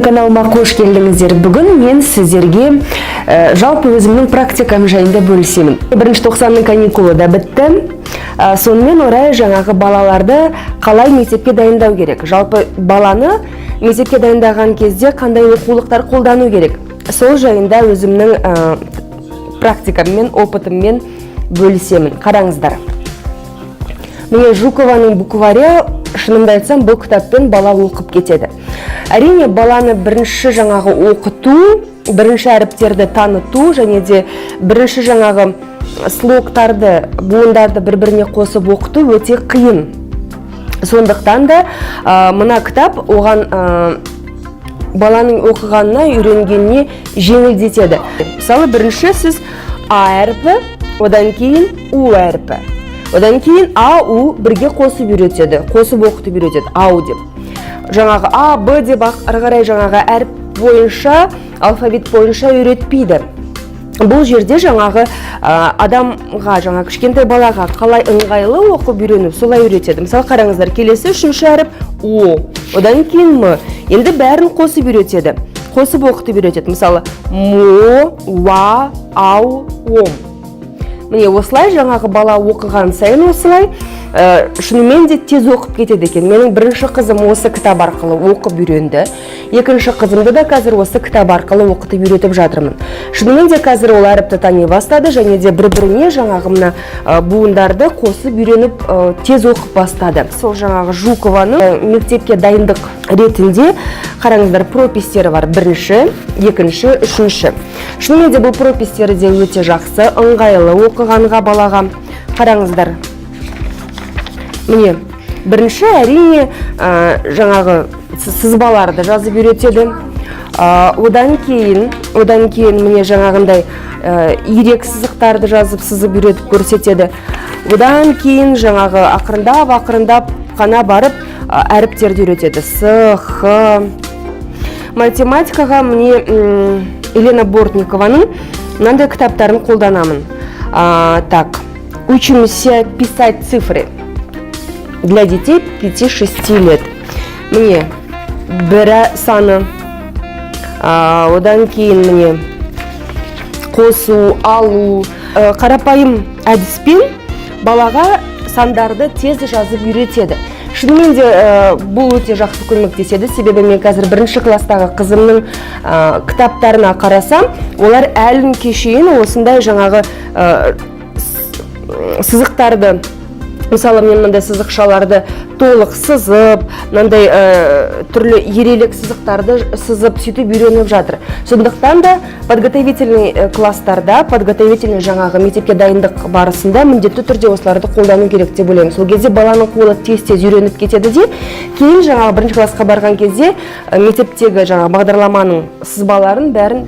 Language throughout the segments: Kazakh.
Каналыма қош келдіңіздер! Бүгін мен сіздерге жалпы өзімнің практикам жайында бөлісемін. Бірінші тоқсанның каникулы да бітті. Сонымен орай жаңағы балаларды қалай мектепке дайындау керек, жалпы баланы мектепке дайындаған кезде қандай оқулықтар қолдану керек, сол жайында өзімнің практикаммен, опытыммен бөлісемін. Қараңыздар, міне, Жукованың букварі. Шынымды айтсам, бұл кітаппен бала оқып кетеді. Әрине, баланы бірінші жаңағы оқыту, бірінші әріптерді таныту және де бірінші жаңағы слогтарды, буындарды бір біріне қосып оқыту өте қиын. Сондықтан да мына кітап оған, баланың оқығанына, үйренгеніне жеңілдетеді. Мысалы, бірінші сіз А әрпі, одан кейін У әрпі, одан кейін А, У бірге қосып үйретеді, қосып оқытып үйретеді. Ау деп, жаңағы А, Б деп ары қарай жаңағы әріп бойынша, алфавит бойынша үйретпейді. Бұл жерде жаңағы адамға, жаңа кішкентай балаға қалай ыңғайлы оқып үйрену, солай үйретеді. Мысалы, қараңыздар, келесі үшінші әріп О, одан кейін М. Енді бәрін қосып үйретеді, қосып оқытып үйретеді. Мысалы, мо, уа, ау, ом. Міне, осылай жаңағы бала оқыған сайын осылай шынымен де тез оқып кетеді екен. Менің бірінші қызым осы кітап арқылы оқып үйренді. Екінші қызымды да қазір осы кітап арқылы оқытып, үйретіп жатырмын. Шынымен де қазір ол әріпті тани бастады және де бір біріне жаңағы мына буындарды қосып үйреніп, тез оқып бастады. Сол жаңағы Жукованың мектепке дайындық ретінде, қараңыздар, пропистері бар: бірінші, екінші, үшінші. Шынымен де бұл пропистері де өте жақсы, ыңғайлы оқығанға балаға. Қараңыздар, міне, бірінші, әрине, жаңағы сызбаларды жазып үйретеді. Одан кейін, міне, жаңағындай ирек сызықтарды жазып, сызып үйретіп көрсетеді. Одан кейін жаңағы ақырындап ақырындап қана барып әріптерді үйретеді: С, Х. Математикаға, міне, Елена Бортникованың мынандай кітаптарын қолданамын. Так, «Учимся писать цифры» для детей 5-6 лет. Міне, бірі саны, одан кейін, міне, қосу, алу. Қарапайым әдіспен балаға сандарды тез жазып үйретеді. Шынымен де бұл өте жақсы көмектеседі, себебі мен қазір бірінші класстағы қызымның кітаптарына қарасам, олар әлі күнге шейін осындай жаңағы сызықтарды, мысалы, мен мынандай сызықшаларды толық сызып, мынандай түрлі ерелік сызықтарды сызып, сөйтіп үйреніп жатыр. Сондықтан да подготовительный класстарда, подготовительный жаңағы мектепке дайындық барысында міндетті түрде осыларды қолдану керек деп ойлаймын. Сол кезде баланың қолы тез тез үйреніп кетеді де, кейін жаңағы бірінші классқа барған кезде мектептегі жаңағы бағдарламаның сызбаларын бәрін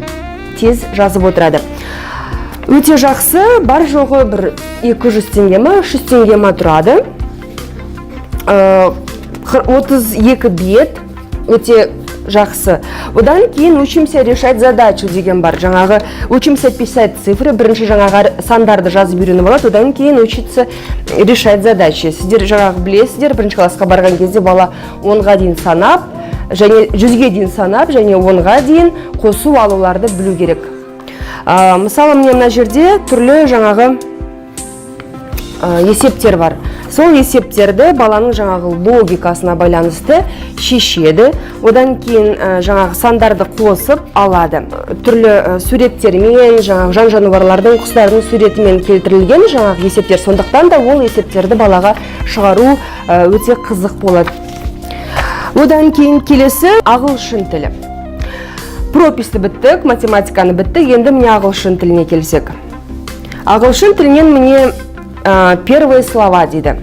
тез жазып отырады. Өте жақсы. Бар жоғы бір 200 теңге ма, 300 теңге ма тұрады. 32 бет, өте жақсы. Одан кейін «Учимся решать задачу» деген бар. Жаңағы «Учимся писать цифры», бірінші жаңағы сандарды жазып үйреніп алады, одан кейін «Учиться решать задачи». Сіздер жаңағы білесіздер, бірінші классқа барған кезде бала 10-ға дейін санап және 100-ге дейін санап және 10-ға дейін қосу, алуларды білу керек. Мысалы, міне, мына жерде түрлі жаңағы есептер бар. Сол есептерді баланың жаңағы логикасына байланысты шешеді. Одан кейін жаңағы сандарды қосып алады. Түрлі суреттермен, жаңағы жан жануарлардың, құстардың суретімен келтірілген жаңағы есептер. Сондықтан да ол есептерді балаға шығару өте қызық болады. Одан кейін келесі ағылшын тілі. Прописті біттік, математиканы біттік, енді, міне, ағылшын тіліне келсек. Ағылшын тілінен, міне, «Первые слова» дейді.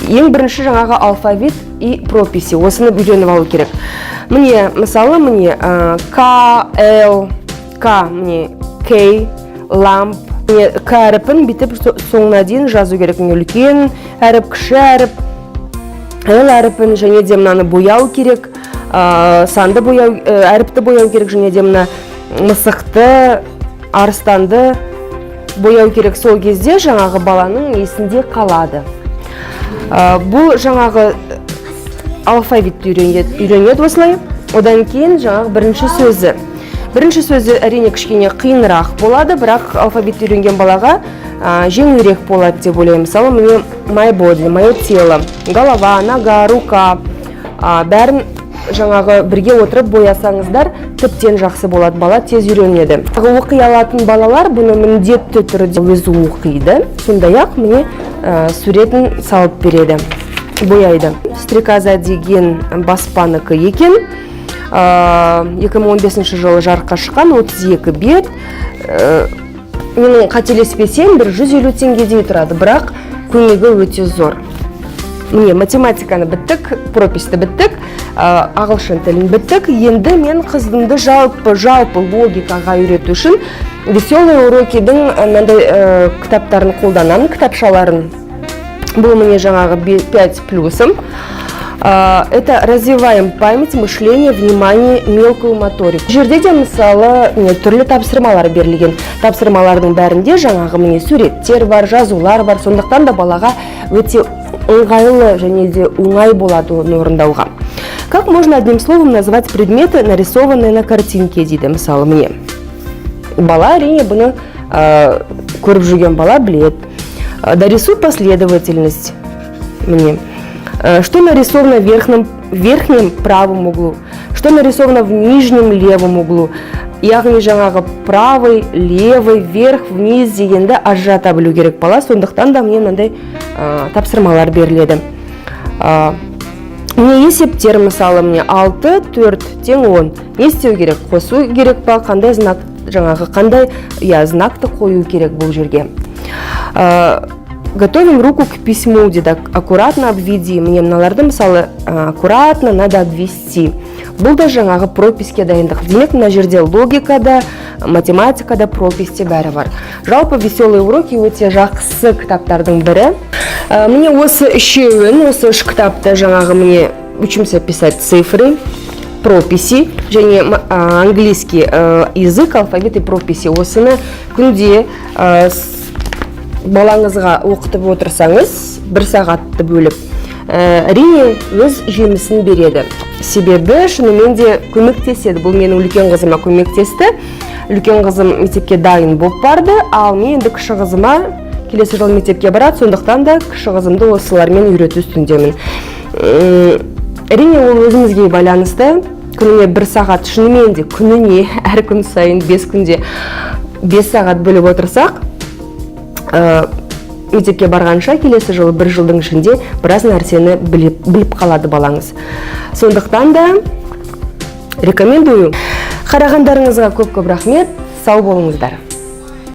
Ең бірінші жаңағы алфавит и прописи, осыны үйреніп алу керек. Міне, мысалы, міне, К, Л, К, міне, К, lamp. Міне, К әріпін бүйтіп соңына дейін жазу керек. Міне, үлкен әріп, кіші әріп, Л әріпін және де мынаны бояу керек, санды бояу, әріпті бояу керек және де мына мысықты, арыстанды бояу керек. Сол кезде жаңағы баланың есінде қалады. Бұл жаңағы алфавитті үйренеді, үйренеді осылай. Одан кейін жаңағы бірінші сөзі. Бірінші сөзі, әрине, кішкене қиынырақ болады, бірақ алфавитті үйренген балаға жеңілірек болады деп ойлаймын. Мысалы, міне, my body, мое тело, голова, нога, рука, бәрін жаңағы бірге отырып боясаңыздар, тіптен жақсы болады, бала тез үйренеді. Оқи алатын балалар бұны міндетті түрде өзі оқиды, сондай ақ міне, суретін салып береді, бояйды. «Стрекоза» деген баспанікі екен. 2015 жылы жарыққа шыққан, 32 бет. Менің қателеспесем, бір 150 теңгедей тұрады, бірақ көмегі өте зор. Міне, математиканы біттік, пропись ті біттік, ағылшын тілін біттік. Енді мен қызымды жалпы логикаға үйрету үшін «Веселые уроки» дің мынандай кітаптарын қолданамын, кітапшаларын. Бұл, міне, жаңағы 5 плюсом. Это развиваем память, мышление, внимание, мелкую моторику. Бұл жерде де, мысалы, міне, түрлі тапсырмалар берілген. Тапсырмалардың бәрінде жаңағы, міне, суреттер бар, жазулар бар. Сондықтан да балаға өте ыңғайлы және де оңай болады оны орындауға. Как можно одним словом назвать предметы, нарисованные на картинке, дейді. Мысалы, міне. Бала, әрине, бұны көріп жүрген бала біледі. Дорисуй последовательность. Міне. Что нарисовано в верхнем правом углу, что нарисовано в нижнем левом углу. Яғни жаңағы правый, левый, вверх, вниз дегенді ажырата білу керек бала. Сондықтан да міне, мынандай тапсырмалар беріледі. Міне, есептер, мысалы, міне, 6, 4 тең 10. Не істеу керек? Қосу керек па? Қандай знак, жаңағы қандай, иә, знак ты қою керек бұл жерге? Готовим руку к письму дейді, аккуратно обведи. Міне, мыналарды, мысалы, аккуратно надо обвести. Бұл да жаңағы пропись ке дайындық. Демек, мына жерде логика да, математика да, пропись те, бәрі бар. Жалпы, «Веселые уроки» өте жақсы кітаптардың бірі. Міне, осы үшеуін, осы үш кітапты, жаңағы, міне, учимся писать цифры, прописи және английский язык, алфавит и прописи, осыны күнде балаңызға оқытып отырсаңыз, бір сағатты бөліп, әрине, өз жемісін береді, себебі шынымен де көмектеседі. Бұл менің үлкен қызыма көмектесті. Үлкен қызым мектепке дайын болып барды. Ал мен енді кіші қызыма, келесі жылы мектепке барады, сондықтан да кіші қызымды осылармен үйрету үстіндемін. Әрине, ол өзіңізге байланысты. Күніне бір сағат, шынымен де күніне, әр күн сайын, 5 күнде 5 сағат бөліп отырсақ, мектепке барғанша келесі жылы бір жылдың ішінде біраз нәрсені біліп қалады балаңыз. Сондықтан да рекомендую. Қарағандарыңызға көп көп рахмет, сау болыңыздар.